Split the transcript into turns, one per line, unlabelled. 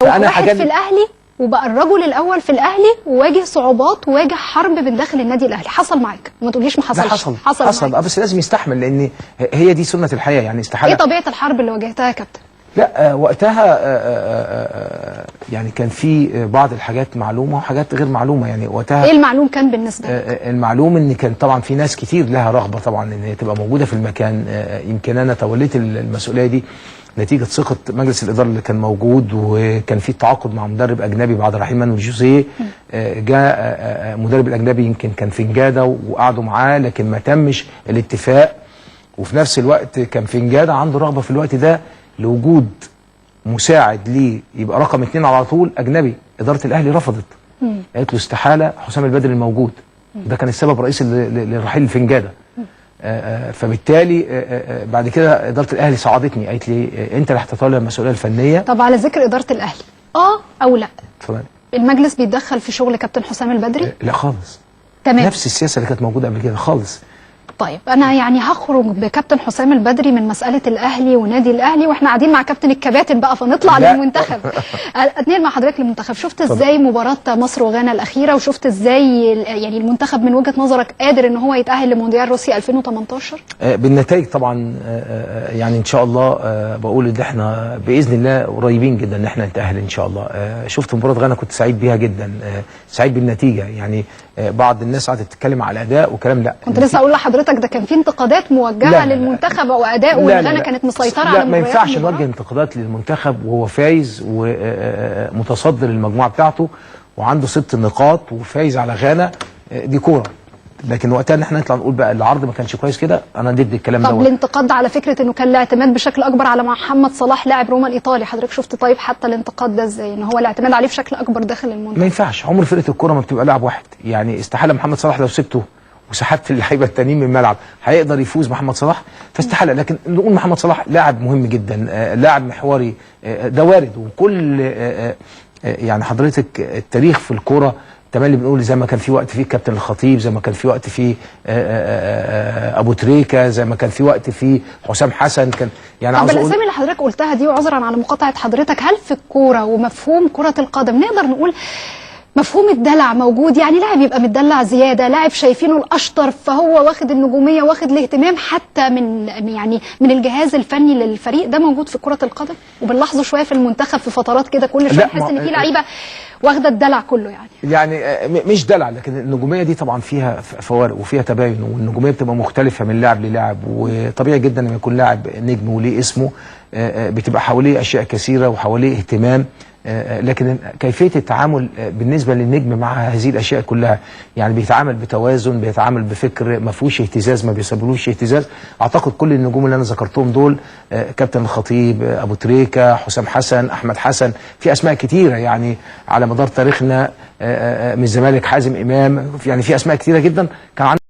فانا
واحد
حاجات
في الاهلي وبقى الرجل الاول في الاهلي وواجه صعوبات وواجه حرب من داخل النادي الاهلي. حصل معاك؟ ما تقوليش ما
لا،
حصلش.
حصل
حصل,
حصل
معاك.
بس لازم يستحمل، لان هي دي سنة الحياة يعني، استحالة.
ايه طبيعة الحرب اللي واجهتها يا كابتن؟
لا وقتها يعني كان في بعض الحاجات معلومة وحاجات غير معلومة يعني وقتها.
ايه المعلوم كان بالنسبة لك؟
المعلوم ان كان طبعا في ناس كتير لها رغبة طبعا ان هي تبقى موجودة في المكان. يمكن انا توليت المسؤولية دي نتيجة ثقة مجلس الادارة اللي كان موجود، وكان في تعاقد مع مدرب اجنبي بعد رحيل مانويل جوزيه. جاء مدرب الاجنبي يمكن كان فنجاده وقعدوا معاه، لكن ما تمش الاتفاق. وفي نفس الوقت كان فنجاده عنده رغبة في الوقت ده لوجود مساعد ليه يبقى رقم 2 على طول اجنبي. ادارة الاهلي رفضت، قالت له استحالة، حسام البدري الموجود. ده كان السبب الرئيسي لرحيل الفنجاده. فبالتالي بعد كده ادارة الاهلي صعدتني، قالت لي انت اللي هتتولى المسؤولية الفنية.
طب على ذكر ادارة الاهلي، او لا،
اتفضل.
المجلس بيتدخل في شغل كابتن حسام البدري؟
لا خالص.
تمام.
نفس السياسة اللي كانت موجودة قبل كده خالص.
طيب انا يعني هخرج بكابتن حسام البدري من مسالة الاهلي ونادي الاهلي، واحنا قاعدين مع كابتن الكباتن بقى، فنطلع للمنتخب. اتنقل مع حضرتك للمنتخب. شفت ازاي مباراة مصر وغانا الاخيرة، وشفت ازاي يعني المنتخب من وجهه نظرك قادر ان هو يتاهل لمونديال روسيا 2018؟
بالنتائج طبعا، يعني ان شاء الله بقول ان احنا باذن الله قريبين جدا ان احنا نتاهل ان شاء الله. شفت مباراة غانا، كنت سعيد بيها جدا، سعيد بالنتيجة يعني. بعض الناس قعدت تتكلم على الاداء وكلام، لا
كنت لسه اقول لحضرتك ده كان في انتقادات موجهة
لا لا
للمنتخب وادائه، وغانا كانت مسيطرة على
لا، ما
مباريات
ينفعش
المباراة.
نوجه انتقادات للمنتخب وهو فايز ومتصدر المجموعة بتاعته وعنده 6 نقاط وفايز على غانا. دي كورة، لكن وقتها ان احنا نطلع نقول بقى العرض ما كانش كويس كده، انا ضد الكلام
طب
ده.
الانتقاد ده على فكرة انه كان الاعتماد بشكل اكبر على محمد صلاح لاعب روما الايطالي، حضرتك شفت طيب حتى الانتقاد ده ازاي، ان هو الاعتماد عليه بشكل اكبر داخل المنتخب؟
ما ينفعش، عمر فرقه الكورة ما بتبقى لاعب واحد يعني. استحالة محمد صلاح لو سبته وسحبت اللعيبة التانيين من الملعب هيقدر يفوز محمد صلاح، فاستحاله. لكن نقول محمد صلاح لاعب مهم جدا، لاعب محوري، ده وارد. وكل يعني حضرتك التاريخ في الكورة تملي بنقول زي ما كان في وقت فيه كابتن الخطيب، زي ما كان في وقت فيه ابو تريكه، زي ما كان في وقت فيه حسام حسن، كان يعني
طب
عاوز اقول
الاسامي اللي حضرتك قلتها دي، وعذرا على مقاطعه حضرتك، هل في الكورة ومفهوم كره القدم نقدر نقول مفهوم الدلع موجود؟ يعني لاعب يبقى متدلع زيادة، لاعب شايفينه الاشطر فهو واخد النجومية واخد الاهتمام حتى من يعني من الجهاز الفني للفريق، ده موجود في كره القدم؟ وبنلاحظه شوية في المنتخب في فترات كده، كل شوية
لا،
نحس
ما-
ان في لعيبة واخده الدلع كله يعني.
يعني مش دلع، لكن النجومية دي طبعا فيها فوارق وفيها تباين، والنجوميه بتبقى مختلفة من لاعب للاعب. وطبيعي جدا لما يكون لاعب نجم وليه اسمه بتبقى حواليه اشياء كثيرة وحواليه اهتمام، لكن كيفية التعامل بالنسبة للنجم مع هذه الاشياء كلها، يعني بيتعامل بتوازن، بيتعامل بفكر ما فيهوش اهتزاز، ما بيسببلوش اهتزاز. اعتقد كل النجوم اللي انا ذكرتهم دول، كابتن الخطيب، ابو تريكه، حسام حسن، احمد حسن، في اسماء كتيرة يعني على مدار تاريخنا، من الزمالك حازم امام، يعني في اسماء كتيرة جدا كان